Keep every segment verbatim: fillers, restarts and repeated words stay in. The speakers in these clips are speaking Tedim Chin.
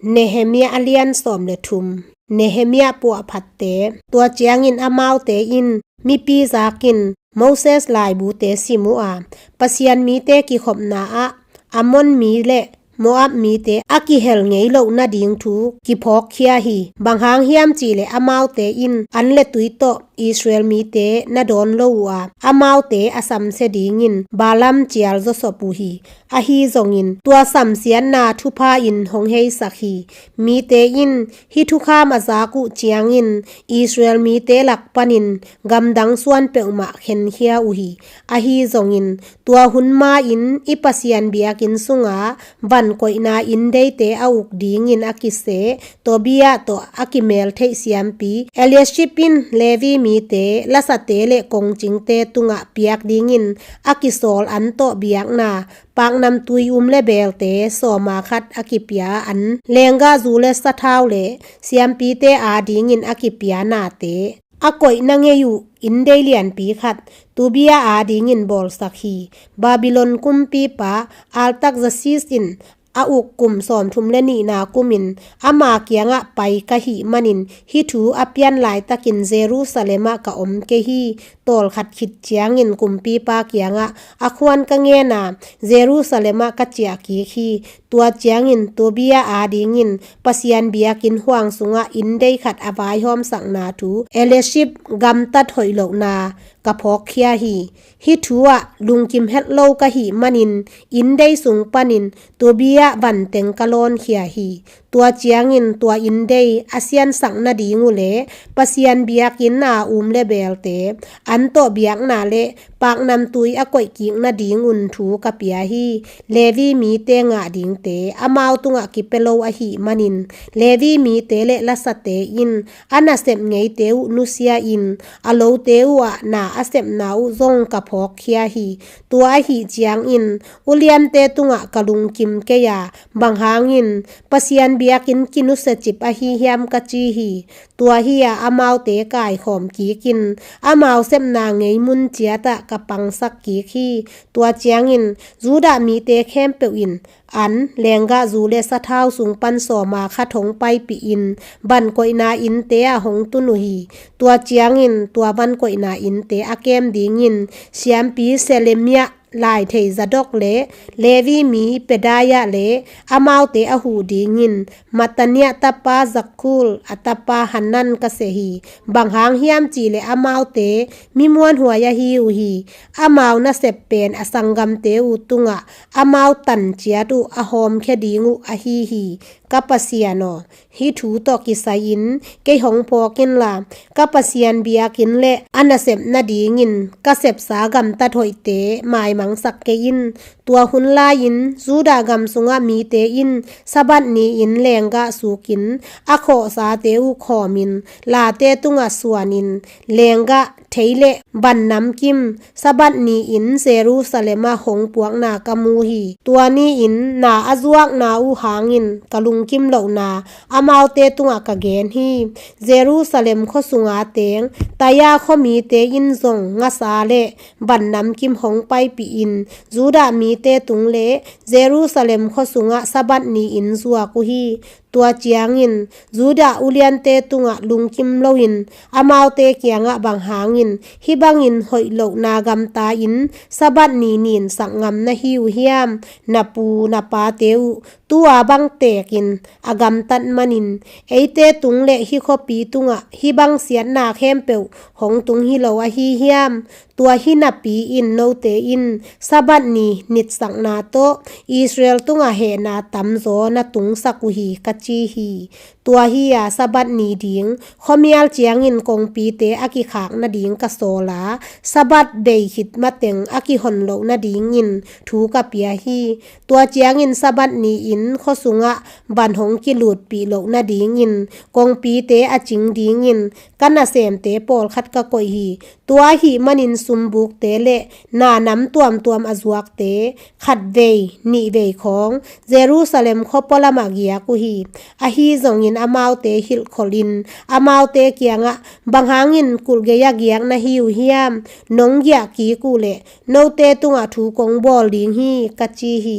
Nehemiah a lian sawm le thum. Nehemiah puahphatte. Tua ciangin amaute in mipi zakin Moses laibute sim uh a, Pasian mite kikhopna ah Ammon mi le Moab mite a kihel ngei loh nading thu kiphawkkhia hi. Bang hang hiam cihleh amaute in an le tui tawh Israel mite na dawn lo uh a, amaute a samsia dingin Balaam cial zawsop uh hi. Ahi zongin tua samsiatna thupha in hong heisak hi. Mite in hih thukham a zak uh ciangin Israel mite lak panin gamdang suan peuhmah khenkhia uh hi. Ahi zongin tua hun ma-in i Pasian biakinn sunga van koihna inn deite a uk dingin a kise Tobiah tawh a kimeltheih siampi Eliashib in Levi mite lasate le kongcingte tungah piak dingin a kisawl an tawh biakna paknamtui um le belte sawma khat a kipia an, lenggah zu le sathau le siampite adingin a kipia nate, a koihna ngei uh inndei lianpi khat Tobiah adingin bawlsak hi. Babylon kumpipa Artaxerxes in a uk kum sawmthum le nihna kumin ama kiangah pai ka hih manin hih thu a pian laitakin Jerusalem ah ka om kei hi. Tawlkhat khit ciangin kumpipa kiangah a khuan ka ngen a, Jerusalem ah ka ciah kik hi. Tua ciangin Tobiah adingin Pasian biakinn huang sungah inndei khat a vaihawmsakna thu Eliashib gamtat hoih lohna ka phawkkhia hi. Hih thu ah lungkim hetlo ka hih manin inndei sung panin Tobiah vanteng ka lawnkhia hi. Tua ciangin tua inndei a siansak nading uh le Pasian biakinn a um le belte an tawh biakna le paknamtui a koihkik nading un thu ka pia hi. Levi mite ngah dingte amau tungah kipia lo ahih manin Levi mite le lasate in a nasep ngeite uh nusia in a lote uh ah na a sepna uh zong ka phawkkhia hi. Tua ahih ciangin uliante tungah ka lungkim kei a, bang hangin Pasian biakinn kinusiacip ahi hiam ka ci hi. Tua hi-a amaute kaikhawm kikin amau sepna ngei mun ciatah ka pangsak kik hi. Tua ciangin Judah mite khempeuh in an, lenggah zu le sathau sung pan sawma khat hong paipihin van koihna innte ah hong tun uh hi. Tua ciangin tua van koihna innte a kem dingin siampi Selemiah, laithei Zadok le Levi mi Pedaiah le amaute a huh dingin Mattaniah tapa Zakur, a tapa Hanan ka seh hi. Bang hang hiam cihleh amaute mi muanhuai ahi uh hi. Amau nasep pen a sanggamte uh tungah amau tan ciat uh a hawmkhia ding uh ahi hi. Ka Pasian aw, hih thu tawh kisai-in kei hong phawk inla, ka Pasian biakinn le a nasep nadingin ka sepsa gamtat hoihte maimangsak kei in. Tua hun lai-in Judah gam sungah mite in Sabbath ni-in lenggah sukin a khawhsate uh khawmin late tungah suanin lenggah, thei le van namkim Sabbath ni-in Jerusalem ah hong puakna ka mu hi. Tua ni-in na a zuakna uh hangin ka lungkim lohna amaute tungah ka gen hi. Jerusalem khua sunga teng Tyre khuamite in zong ngasa le van namkim hong paipihin Judah mite tung le Jerusalem khua sungah Sabbath ni-in zuak uh hi. Tua ciangin Judah uliante tungah lungkim loin amaute kiangah bang hangin hih bangin hoih lohna gamta-in Sabbath ni ninsak ngam na hi uh hiam? Na pu na pate uh tu-a bang tekin a gamtat manin eite tung le hih khuapi tungah hih bang siatna khempeuh hong tung hi lo ahi hiam? Tua hi napi-in note in Sabbath ni nitsakna tawh Israel tungah hehna tamzaw na tungsak uh hi, ka ci hi. Tua hi-a Sabbath ni ding khuamial ciangin kongpite a kikhak nading ka sawl a, Sabbath bei khit mateng a kihon loh nadingin thu ka pia hi. Tua ciangin Sabbath ni-in khua sungah van hong kilutpih loh nadingin kongpite a cing dingin ka nasemte pawlkhat ka koih hi. Tua ahih manin sumbukte le na nam tuamtuam a zuakte khatvei nihvei khawng Jerusalem khua pualamah giak uh hi. Ahi zongin amaute hilhkholhin amaute kiangah, bang hangin kulh gei-ah giak na hi uh hiam? Nong giah kik uh leh note tungah thu kong bawl ding hi, ka ci hi.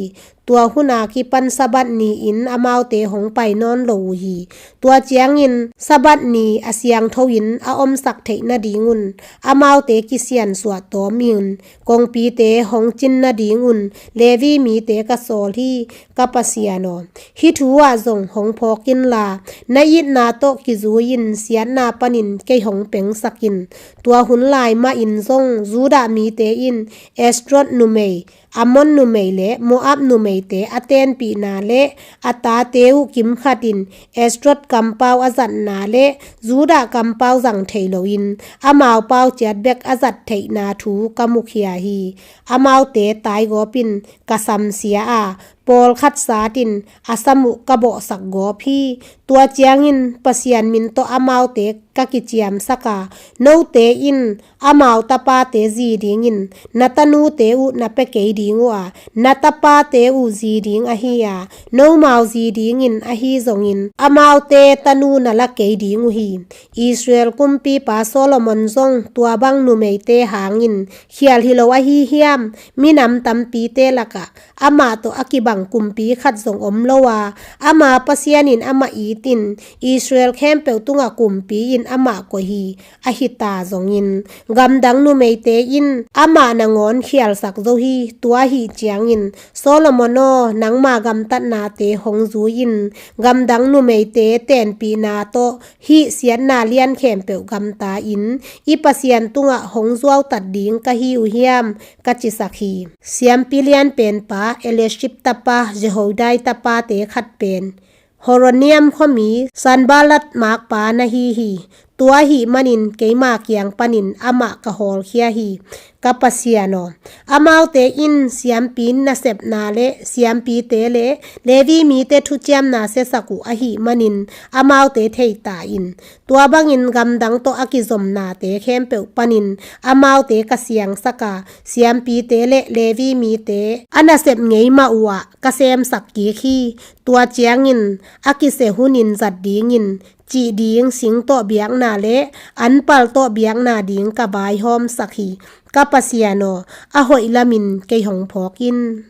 Tua hun a kipan Sabbath ni-in amaute hong pai nawn lo uh hi. Tua ciangin Sabbath ni a siangtho-in a omsak theih nadingun amaute kisiansuah tawmin kongpite hong cin nadingun Levi mite ka sawl hi, ka Pasian aw. Hih thu ah zong hong phawk inla, na itna tawh kizui-in siatna panin kei hong pengsak in. Tua hun lai mahin zong Judah mite in Ashdod numei, Ammon numei le Moab numeite a tenpihna le a tate uh kimkhatin Ashdod kampau a zatna le Judah kampau zang thei loin amau pau ciat bek a zat theihna thu ka mukhia hi. Amaute taigawpin ka samsia a, pawlkhat satin a sam uh ka bawhsak gawp hi. Tua ciangin Pasian min tawh amaute ka kiciamsak a, note in amau tapate zi dingin na tanute uh na pia kei ding uh a, na tapate uh zi ding ahi a, nomau zi dingin ahi zongin amaute tanu na la kei ding uh hi. Israel kumpipa Solomon zong tua bang numeite hangin khial hi lo ahi hiam? Minam tampite lakah amah tawh a kibang kumpi khat zong om lo a, ama Pasian in amah itin Israel khempeuh tungah kumpi in amah koih hi. Ahi ta zongin gamdang numeite in amah nangawn khialsak zo hi. Tua ahi ciangin Solomon aw, nangma gamtatnate hong zui-in gamdang numeite tenpihna tawh hih siatna lian khempeuh gamta-in i Pasian tungah hong zuautat ding ka hi uh hiam, ka cisak hi. Siampi lianpenpa Eliashib tapa Jehoiada tapate khat pen Horoniam khuami Sanballat makpa na hi hi. Tua ahih manin keima kiang panin amah ka hawlkhia hi, ka Pasian aw. Amaute in siampi nasepna le siampite le Levi mite thuciamna siasak uh ahih manin amaute thei ta in. Tua bangin gamdang tawh a kizomnate khempeuh panin amaute ka siangsak a, siampite le Levi mite a nasep ngei mah uh ah ka semsak kik hi. Tua ciangin a kisia hunin zat dingin cih ding sing tawh biakna le anpal tawh biakna ding ka vaihawmsak hi. Ka Pasian aw, a hoih lamin kei hong phawk in.